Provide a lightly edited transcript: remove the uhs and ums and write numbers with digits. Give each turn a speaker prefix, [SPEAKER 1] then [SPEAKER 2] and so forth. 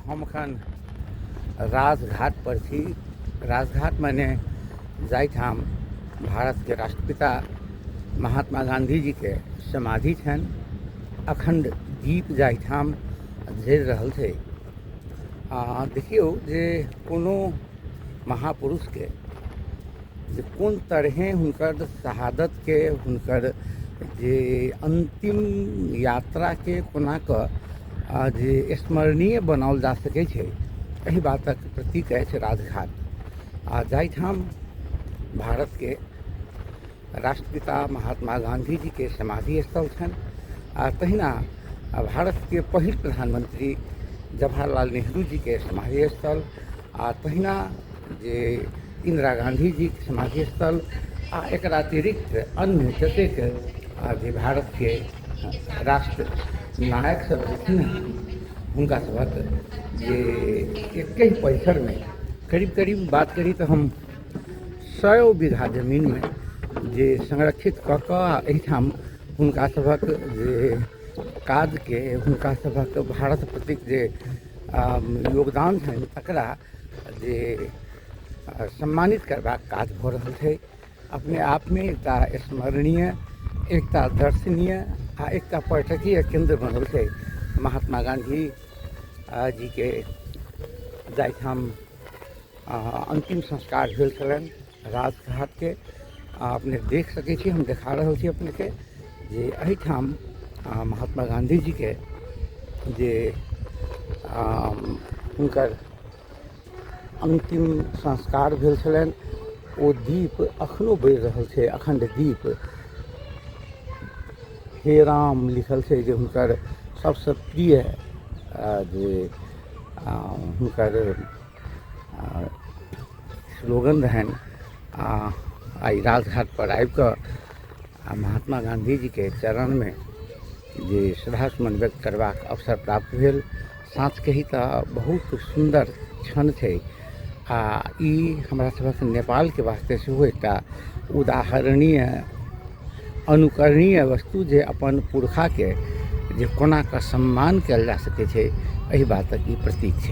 [SPEAKER 1] हम एखन राजघाट पर छी। राजघाट माने जाहिठाम भारतके राष्ट्रपिता महात्मा गाँधीजीके समाधि छनि, अखण्ड दीप जाहिठाम जरि रहल छै। आ देखियौ जे कोनो महापुरुषके जे कोन तरहें हुनकर शहादतके, हुनकर जे अन्तिम यात्राके कोना कऽ जे स्मरणीय बनाओल जा सकै छै, एहि बातक प्रतीक अछि राजघाट। आ जाहिठाम भारतके राष्ट्रपिता महात्मा गाँधीजीके समाधि स्थल छनि, आ तहिना भारतके पहिल प्रधानमन्त्री जवाहरलाल नेहरूजीके समाधि स्थल, आ तहिना जे इन्दिरा गाँधीजीके समाधि स्थल, आ एकर अतिरिक्त अन्य जतेक जे भारतके राष्ट्र नायक सब छथिन हुनका सभक जे एकहि परिसरमे करीब करीब बात करी तऽ हम सए बीघा जमीनमे जे संरक्षित कऽ कऽ एहिठाम हुनका सभक जे काजके, हुनका सभक भारत प्रतिक जे योगदान छनि तकरा जे सम्मानित करबाक काज भऽ रहल छै। अपने आपमे एकटा स्मरणीय, एकटा दर्शनीय आ एकटा पर्यटकीय केन्द्र बनल छै महात्मा गाँधी जीके जाहिठाम अन्तिम संस्कार भेल छलनि राजघाटके अपने देख सकै छी। हम देखा रहल छी अपनेके जे एहिठाम महात्मा गाँधीजीके जे हुनकर अन्तिम संस्कार भेल छलनि ओ दीप अखनो बरि रहल छै, अखण्ड दीप। हे राम लिखल छै जे हुनकर सबसँ प्रिय जे हुनकर स्लोगन रहनि। आ आइ राजघाटपर आबिकऽ आ महात्मा गाँधीजीके चरणमे जे श्रद्धासुमन व्यक्त करबाक अवसर प्राप्त भेल, साँच कही तऽ बहुत सुन्दर क्षण छै। आ ई हमरा सभक नेपालके वास्ते सेहो एकटा उदाहरणीय अनुकरणीय वस्तु जे अपन पुरखाके जे कोना कऽ सम्मान कयल जा सकै छै, एहि बातक ई प्रतीक छै।